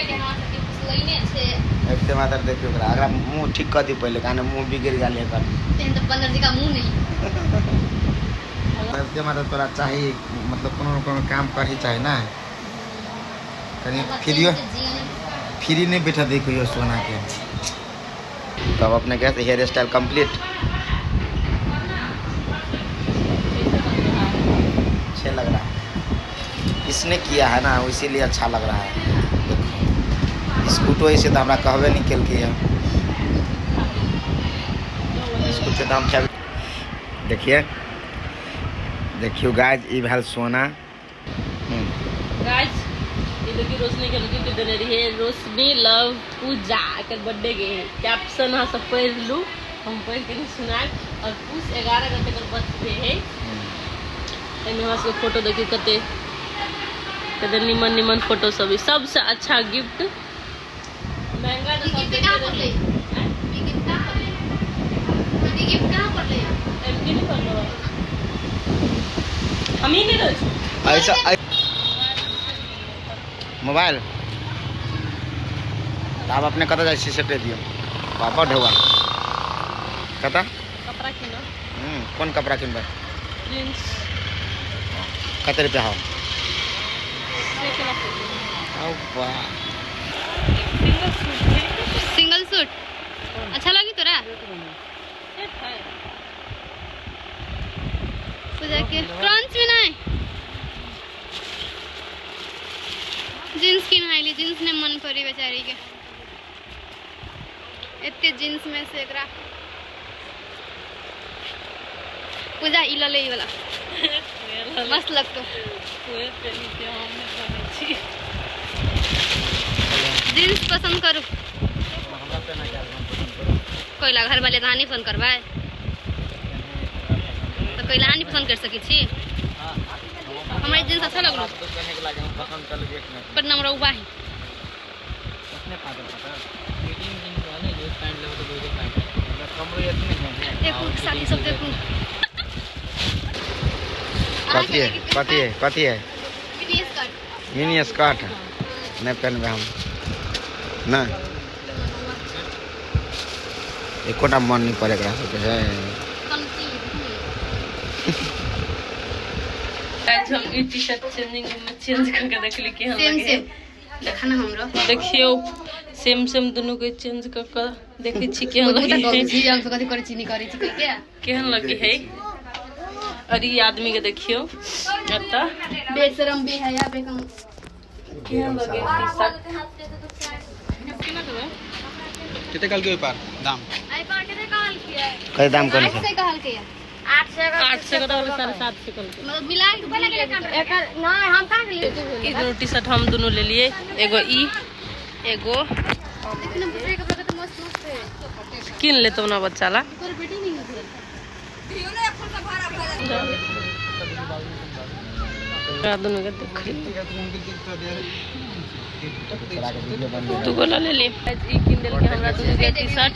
के हमरा सबके फुसलैने छै। एते मात्र देखियौ ओकरा, एकरा मुँह ठीक कऽ दियौ पहिले, काने मुँह बिगड़ि गेल एकर। तेहन तऽ बन्दर जकाँ मुँह नहि। एते मात्र तोरा चाही, मतलब कोनो ने कोनो काम करही चाही ना, कनि फ्रीयो फ्री नहीं बैठा दी कहियो सोना के। तब अपने के हेयर स्टाइल कंप्लीट अच्छे लग रहा है, इसने किया है ना इसीलिए अच्छा लग रहा है। देखो स्कूटो ऐसे तो हमरा कहबे नहीं केलकै है, स्कूट के दाम क्या। देखिए देखियो गाइस, ई भेल सोना। गाइस ये देखिए रोशनी के गिफ्ट देने रही है, रोशनी लव पूजा के बर्थडे के कैप्शन अहाँ सब पढ़ि लू, हम पढ़ि के नहीं सुनायब। और पूस 11 के एकर बर्थडे है। एहिमे हमरा सबके फोटो देखियौ कते कते निमन निमन फोटो सब है। सबसे अच्छा गिफ्ट महंगा तो सब गिफ्ट कहाँ देते पड़लै? रहे। ई गिफ्ट कहाँ पड़लै? ई गिफ्ट कहाँ पड़लै? एम के नहीं पड़लो, हम ही नहीं रहै छी। ऐसा मोबाइल आब अपने कतऽ जाइ छी से कहि दियौ। बाबा ढौआ कतऽ? कपड़ा किनऽ। कोन कपड़ा किनबै? जींस। कते रुपया हौ? से केना किनबै? हौ वाह। सिंगल सूट है। सिंगल सूट अच्छा लगी तोरा? सेट है। पूजा के क्रंच में नहीं जींस किन आइली, जींस ने मन करी बेचारी के एते जींस में से एकरा पूजा ई लले, ई वाला मस्त लगतो। उहे पेनी के हम नहि पहनै छी। जींस पसंद करू। कोइला घर वाले तऽ अहाँ नहि पसंद करबै तऽ कोइला अहाँ नहि पसंद कर सकै छी। हमरा ई जींस अच्छा लगलो पर नमरा उबा है। देखू साथी सब देखू। कथी है? कथी है? कथी है? Mini skirt. मिनी स्कर्ट नहीं पहनबै हम नहीं, एकोटा मन नहीं पड़े एकरा सबके है। आज हम ई टी शर्ट चेंजिंग में चेंज कऽ के देखली केहन सेम लगे। सेम देखा ना हमरो। देखियौ सेम सेम दुनू के चेंज कऽ के देखै छी केहन लगे है। छी हम सब कथी करै छी नहीं करै छी के केहन लगे है। और ई आदमी के देखियौ एतऽ बेशरम बेहया बेकम केहन लगे टी शर्ट। केना देबै? कते कहलकै ओहि पार दाम? आई पर कते कहल किया? कते दाम कहने 800 कहल किया? 800 के तऽ 750 कहलकै। मतलब मिला के पहले के एकर नहीं हम कहां के लिए। ई दुनू टी शर्ट हम दुनू लेलियै, एगो ई एगो देखने बुझे कपड़ा कते मस्त मस्त है। किन लेतौ ना बच्चा ला। तोर बेटी नहीं है। एकरा दुनू के देख ली। दूगो लऽ लेली। ई किन देलकै हमरा दुनू के टी शर्ट,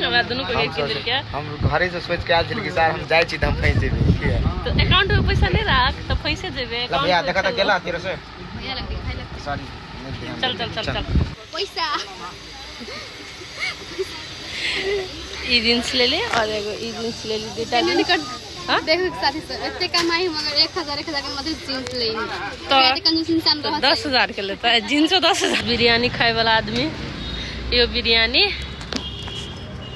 हमरा दुनू के किन देलकै। हम घरे से सोच के आयल छली कि सर हम जाइ छी तऽ हम फँसि जेबै। किया? तऽ अकाउंट में पैसा नहीं राख तऽ फँसे जेबै। ला भैया अकाउंट देखा तऽ गेला तेरे से। भैया लग दिखाई लग। सॉरी नहीं ध्यान चल चल चल चल। पैसा ई जींस ले ले और एगो ई जींस ले ली दूटा नहीं जींस। कर। हाँ? देखो साथी सब एते कमाई मगर 1000 1000 के मध्य जींस ले। तो एते कंजूस इंसान रहत। 10,000 के लेता है जींसो 10,000। बिरयानी खाए वाला आदमी यो बिरयानी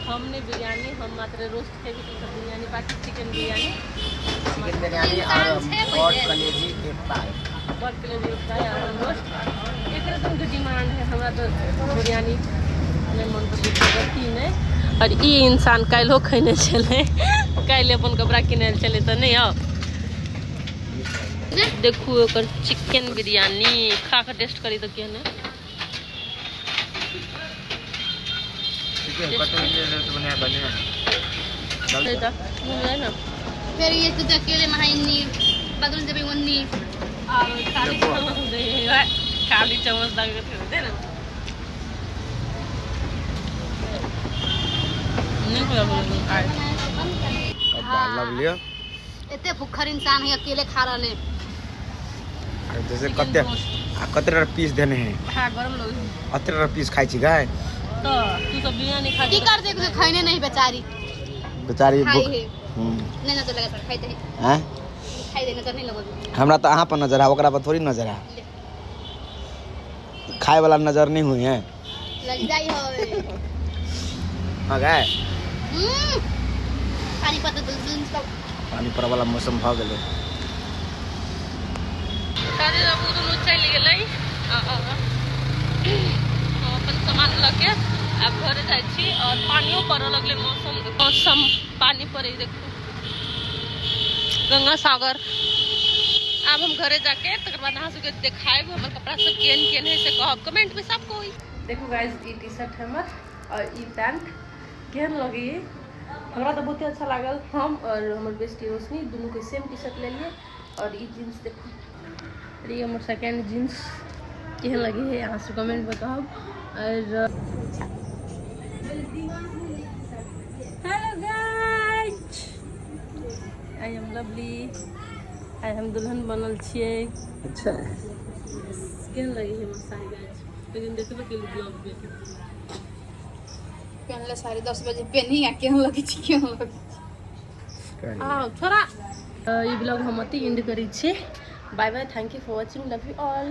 हमने बिरयानी हम मात्र रोस्ट खेबी तो सब बिरयानी बाकी चिकन बिरयानी। चिकन बिरयानी और बॉड कलेजी के फ्राई। बॉड कलेजी फ्राई और हम रोस्ट। एकरा तुम के डिमांड है, हमरा तो बिरयानी नहीं मन पर गलती नहीं। और ई इंसान काल्हो खैने छलै, काल्हि अपन कपड़ा किनै लए छलै तऽ नहि आउ। देखू ओकर चिकन बिरयानी खा के टेस्ट करी तऽ केहन है। फिर ये तो अकेले महाइनी बगल जबे वन्नी खाली चम्मच दे, खाली चम्मच दाग के दे ना। नहीं लव लियो। एते भुखर इंसान है अकेले खा रहले। जैसे कते आ कते पीस देने है। हाँ गरम लगे। अते पीस खाइ छी गाय। तो तू सब बिरयानी खा की कर दे खाने नहीं बेचारी। बेचारी खाई भूख है। नहीं नजर लगा सर, खाई दे। हैं? खाई दे, नजर नहीं लगो। हमरा तो अहाँ पर नजर है, ओकरा पर थोड़ी नजर है। खाए वाला नजर नहीं हुई है। लग जाई होवे। हाँ गाय। पानी पड़ता तो जींस का पानी पड़े वाला मौसम भ गेलै। सारे बाबू दुनू चलि गेलै। हम अपन सामान लऽ के आब घरे जाइ छी और पानियो पड़ऽ लगलै। मौसम मौसम पानी पड़ै देखू गंगा सागर। आब हम घरे जाके तकर बाद अहाँ सबके देखायब हमर कपड़ा सब केहन केहन है से कहब कमेंट में सब कोई। देखू गाइस ई टी शर्ट हमर और ई पैंट केहन लगैए? हमरा तऽ बहुते अच्छा लागल। हम और हमर बेस्टी रोशनी दुनू के सेम टी शर्ट लेलियै और ई जीन्स देखू। और ई हमर सेकेंड जीन्स केहन लगे है अहाँ सब कमेंट में कहब। और hello guys, I am lovely. आइ हम दुल्हन बनल छियै। अच्छा केहन लगे है हमर साड़ी गाइस? ओहि दिन देखबे केलू ब्लॉग में। पहनले 10:30 बजे पहनी आ केहन लगै छी, केहन लगै छी। आ छोरा ई ब्लॉग हम अति एंड करै छी। Bye bye, thank you for watching, love you all.